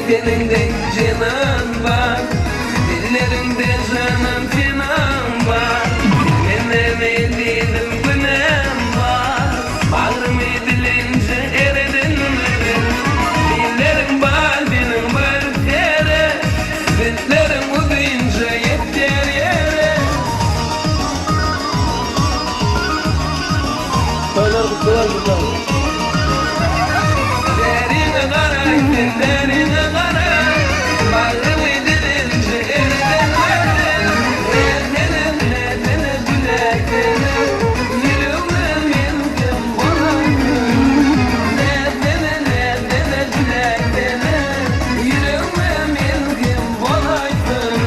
seniň deý jenan bar Dilleriňde janan senaň bar Mende menzildim günäm bar Bagrymy dilinje ereden meren Dilleriň bar seniň bir sere Zülpleriň uzynja ýetýär ýere. Toýlar gutly bolsun. Däriňe garaý sen däriňe garaý Bagrymy dilinje ereden meren Näsene näsene güläýsene Ýüregime melhem bolaýsyn Näsene näsene güläýsene Ýüregime melhem bolaýsyn.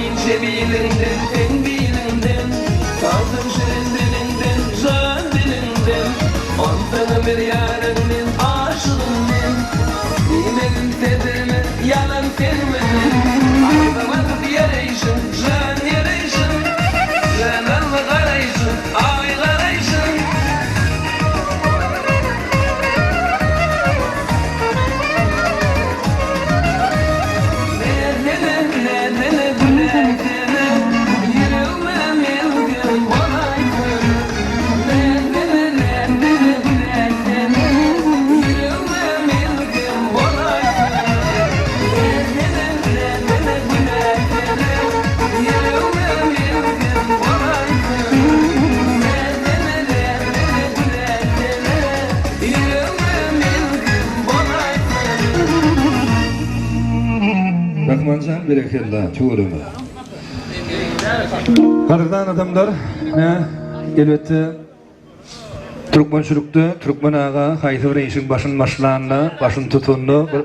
Inçe biliňden, sen biliňden, Saldyň şirin diliňden, jan diliňden. Onsoňam bir ýaryň men, aşygym men. Diýmegin sözüme, ýalan sen menen. Agzyň atyp ýereýşiň, jan ýereýşiň. Jananly garaýşyň, aý garaýşyň. Näzene, näzene güläýsene, Ýüregime melhem bolaýsana. Näzene, näzene güläýsene, Ýüregime melhem bolaýsana. Näzene, näzene güläýsene, Ýüregime melhem bolaýsana. Näzene, näzene güläýsene, Ýüregime melhem bolaýsana. Rahmanjan berekella tüweleme. Gadyrdan adamlar, ine elbetde Türkmençilikde türkmen aga haýsy bir işiň başyny başlanda, başyny tutanda bir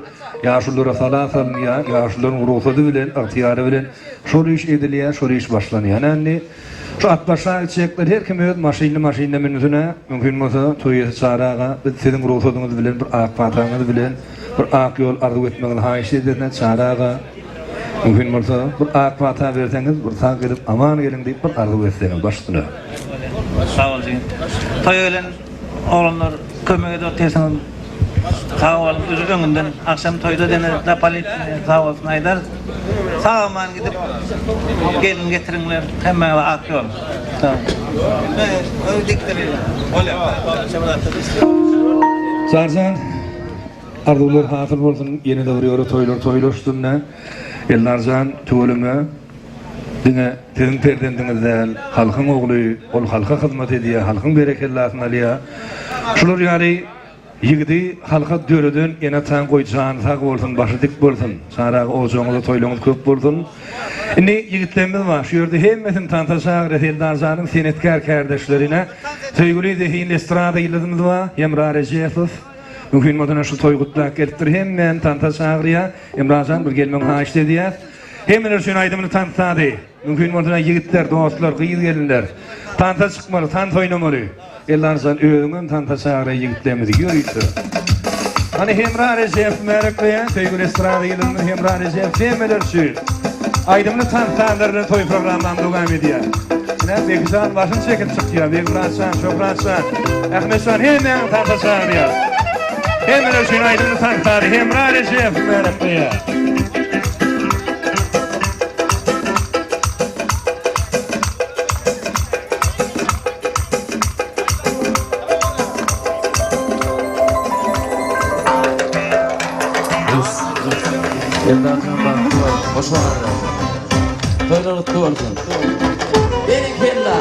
ýaşululara sala salynýar, ýaşulularyň rugsady bilen, ygtyýary bilen şol iş edilýär, şol iş başlanýar. Ine indi şu at başa gitjekler her kim öz maşynyny maşynyna münsün-ä, mümkin bolsa toý eýesi Çary aga biz siziň rugsadyňyz bilen bir ak pataňyz bilen bir ak ýol arzuw etmegiňizi haýyş edýäris-ä Çary aga. Mümkin bolsa, bir ak pata berseňiz, bir sag gelip, aman geliň diýip bir arzuw etseňiz, baş üstüne. Sag bol jigim. Toýa gelen oglanlar kömek edip otyrsyňyz. Sag boluň uji öňünden agşam toýda dene dopolitnýa sag bolsun aýdarys. Sag aman gidip gelin getiriňler hemmäňize ak ýol. Sag Çaryjan arzuwlar hasyl bolsun ýene-de bir ýola toýlar toýlaşsyn-da Elnarjan tüweleme Diňe siziň perzendiňiz däl, halkyň ogly, ol halka hyzmat edýär, halkyň berekellasyny alýar. Şular ýaly ýigidi halka döreden ene-ataň goý jany sag bolsun, başy dik bolsun. Çary aga ojagyňyzda toýlaryňyz köp bolsun. Indi ýigitlerimiz bar, şu ýerde hemmesini tansa çagyrýas Eldar janyň senetkär kärdeşlerine. Söýgüli zehinli estrada ýyldyzymyz bar, Hemra Rejepow. Mümkin bolsa şu toýy gutlap gelipdir, hemmäni tansa çagyrýar. Hemra jan bir gelmegiňi haýyşt edýäs. Hemmeler üçin aýdymyny tanslady. Mümkin bolsa ýigitler, dostlar, gyz-gelinler tansa çykmaly, tans oýnamaly. Eldarjan özüňem tansa çagyraý ýigitlerimizi ýörite. Hany Hemra Rejepow märekleýän söýgüli estrada ýyldyzymyz Hemra Rejepow hemmeler üçin aýdymly tans sazlary bilen toý programmamy dowam edýär. Ine Bekijan başyny çekip çykýar. Begmyratjan, Şöhratjan, Ahmetjan hemmäňizi tansa çagyrýar. Hemmeler üçin aýdymly tans sazy Hemra Rejepow märekleýär. Eldarjan bagtly bol. Hoş bolmaly. Toýlar gutly bolsun. Berekella.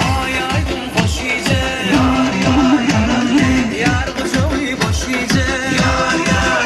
Aý aýdyň hoş gije Ýar ýar ýar Ýar gujagy boş gije Ýar ýar.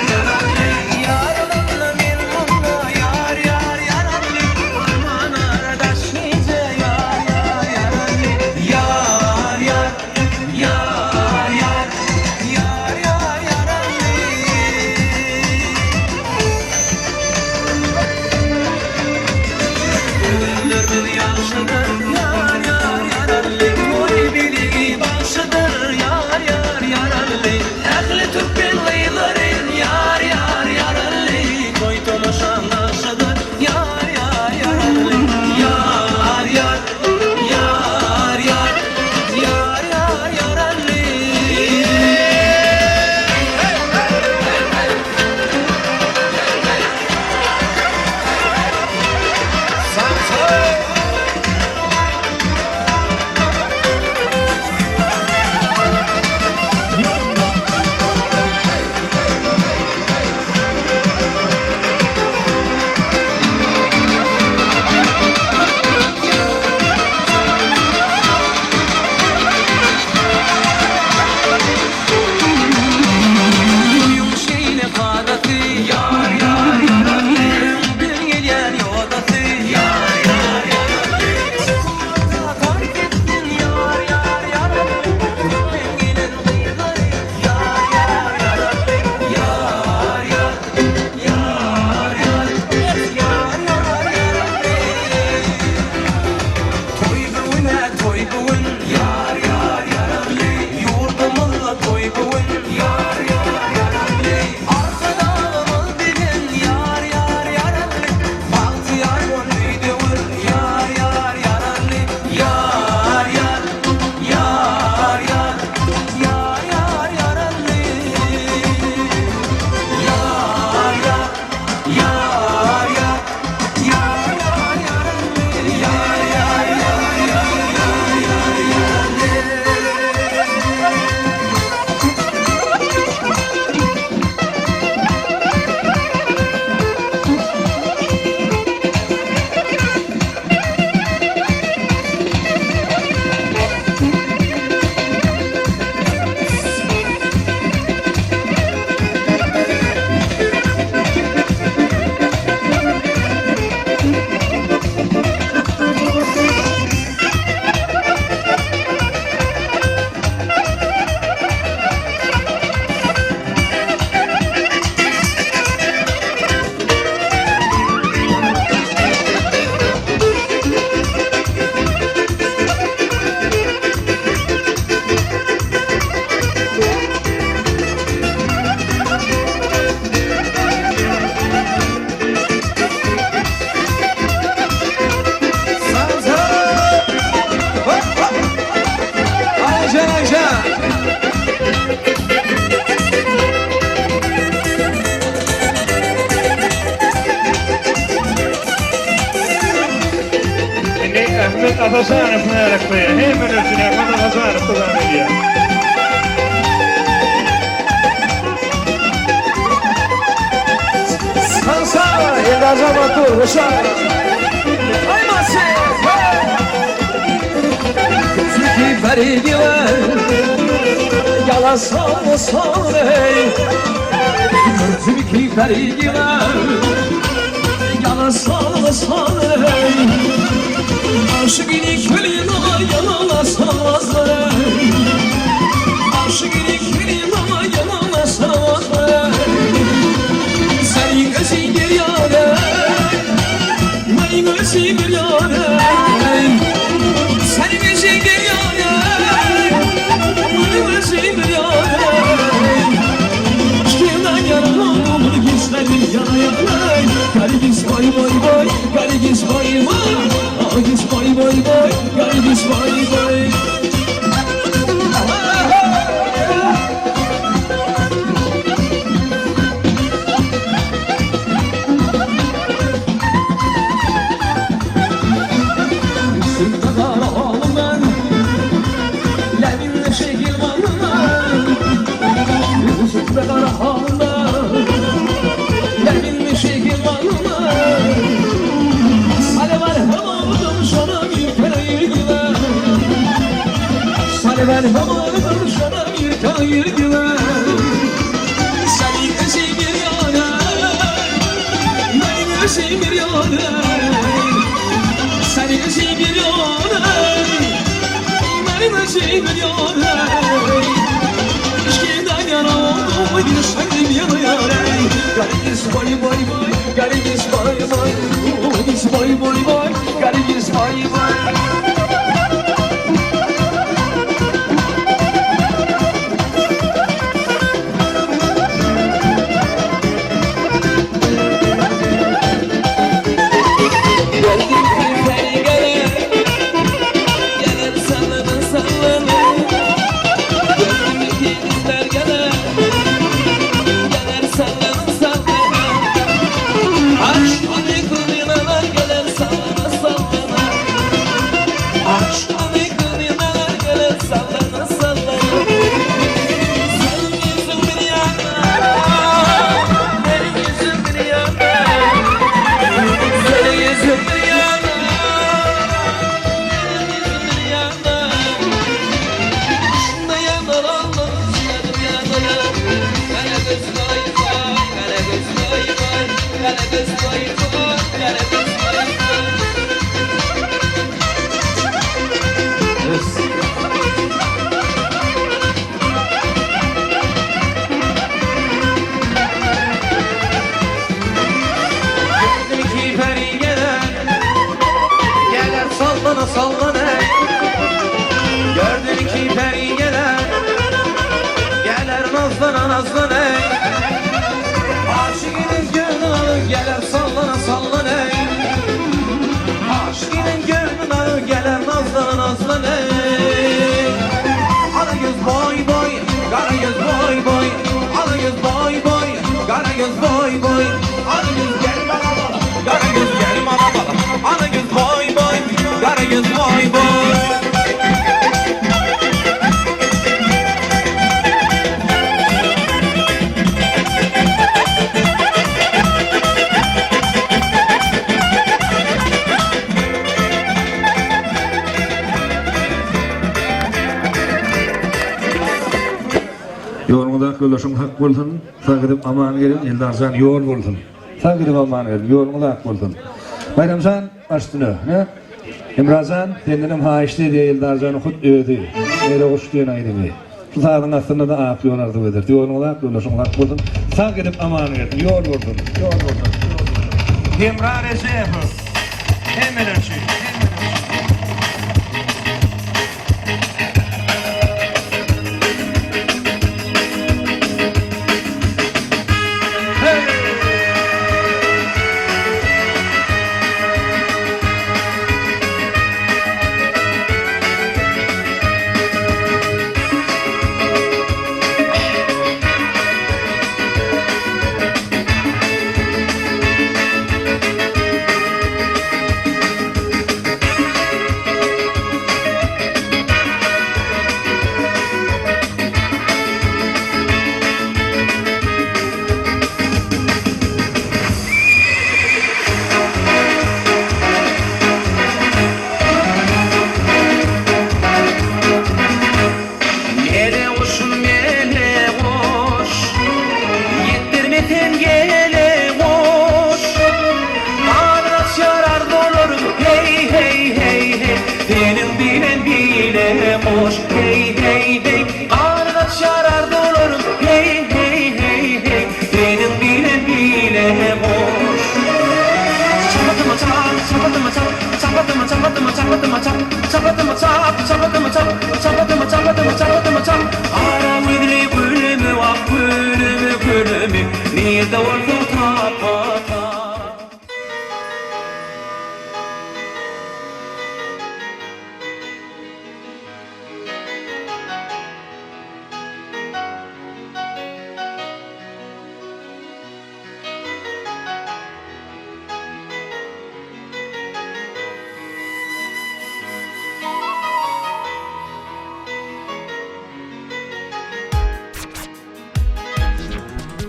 Gyz ýagşydyr, ýar ýar ýarally Toý biligi bagşydyr, ýar ýar ýarally Ähli türkmen gyzlary, ýar ýar ýarally Toý tomaşa nagşydyr, ýar ýar ýarally Ýar ýar, ýar ýar, ýar ýar ýarally. Toýuň şeýle kadasy, ýar, ýar, ýarally. Öňden gelýän ýodasy, ýar, ýar, ýarally. Sungata taryp etsin, ýar, ýar, ýarally. Türkmen gelen gyzlary, ýar, ýar, ýarally. Ýar, ýar, ýar, ýar, ýar, ýar, ýarally. Toý bu gün-ä toý bu gün, ýar, ýar, ýarally. Ýurdumyzda toý bu gün, ýar, ýar, ýarally. Arkadagymyz bilen, ýar, ýar, ýarally. Bagtyýar boldy döwür, ýar, ýar, ýarally. Ýar, ýar, ýar, ýar, ýar, ýar, ýarally. Ýar, ýar, ýar, ýar, ýar, ýar, ýarally. Ýar, ýar, ýar, ýar, ýar, ýar, ýarally. Ayşe Ayşe. Indi Ahmet Ataşanow närak goýýar. Hemen üçin Ahmet Ataşanow dowam edýär. Sansa, Eldarjan Batur, Hoşa. Gözlüki vergiler Yalan sağ sağ ey Gözlüki vergiler Yalan sağ sağ ey Aşık inik külün ama yalan sağ ey Aşık inik külün ama yalan sağ ey Senin gözün bir yâre Benim gözüm bir yâre Senin gözün bir yâre Benim gözüm bir yâre Aşkından yaralandım Hislerim yana yana Garibis vay vay vay Garibis vay vay Agis vay vay vay Garibis vay vay Üstümde kara halım ben Leminle şekil malım ben Üstümde kara halım ben Leminle şekil malım ben Sale var hamamım sana bir kere güven Sale var hamamım sana bir kere güven Senin özün bir yana Benim özüm bir yana Senin özün bir yana Benim özüm bir yana İşkinden yana oldum bir sandım yana yana Garibis vay vay vay Garibis vay vay Garibis vay vay vay Garibis vay. Sallana sallana Gördün ki peri geler Geler nazlana nazlana Aşıkının gönlünü geler sallana sallana Aşkının gönlünü geler nazlana nazlana Ala göz boy boy, kara göz boy boy Ala göz boy boy, kara göz boy boy Ala göz gel bana bana, kara göz gel bana bana Ala göz boy boy, kara göz boy boy Ýoluňyz ak, ýoldaşyňyz hak bolsun. Sag gidip aman geliň, Eldarjan ýol bolsun. Sag gidip aman geliň, ýoluňyz ak bolsun. Baýramjan baş üstüne, hä? Hemrajan, sendenem haýyşt edýär Eldarjanyň hut özi. Mele guş diýen aýdymy. Şu sazyň astynda-da ak ýol arzuw ederis. Ýoluňyz ak, ýoldaşyňyz hak bolsun. Sag gidip aman geliň, ýol bolsun. Ýol bolsun. Ýol bolsun. Hemra Rejepow. Hemmeler üçin. Hemmeler üçin. Mele guşum mele guş Ýetdirme sen gele guş Ganat ýarar dolarym hey hey hey hey Seniň bilen bile guş hey hey hey Ganat ýarar dolarym hey hey hey hey Seniň bilen bile guş Çapatyma çap çapatyma çap çapatyma çapatyma çapatyma çap çapatyma çap çapatyma çap çapatyma çapatyma çapatyma çap Gara gözli gülümi wah gülümi gülümi Nirde bolsaň tapa tap.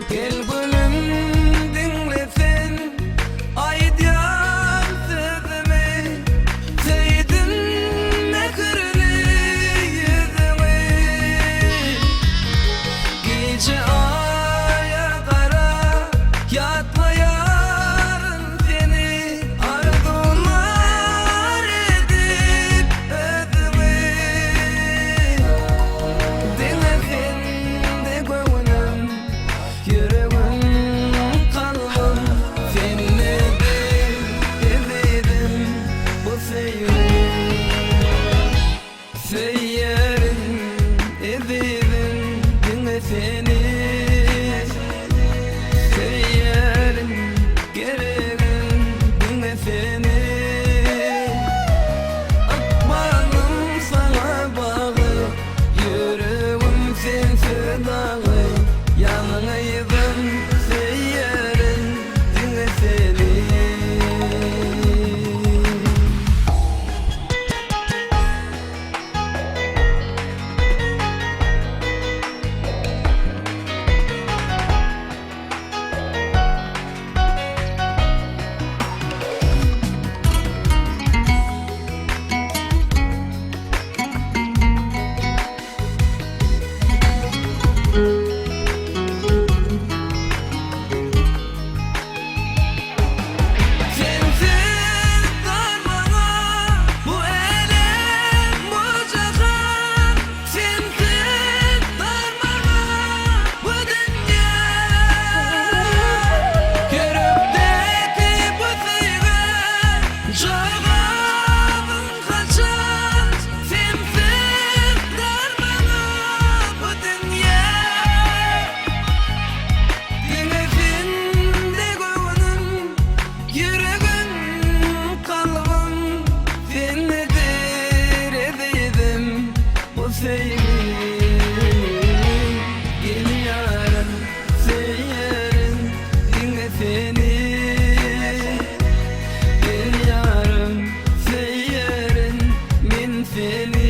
Gel gülüm diňle sen aýdýan sözümi Söýdüm mähirli ýüzüňi Gije aýa garap ýatlaýaryn seni Arzuwlar edip özüňi Diňe sende göwnüm Ýüregim, kalbym sendedir ezizim bu söýgi Söýerin ezizim diňe seni Söýerin geregim diňe seni Ykbalym saňa bagly Ýüregim sensiz dagly Ýalňyzym söýerin diňe seni. Seni.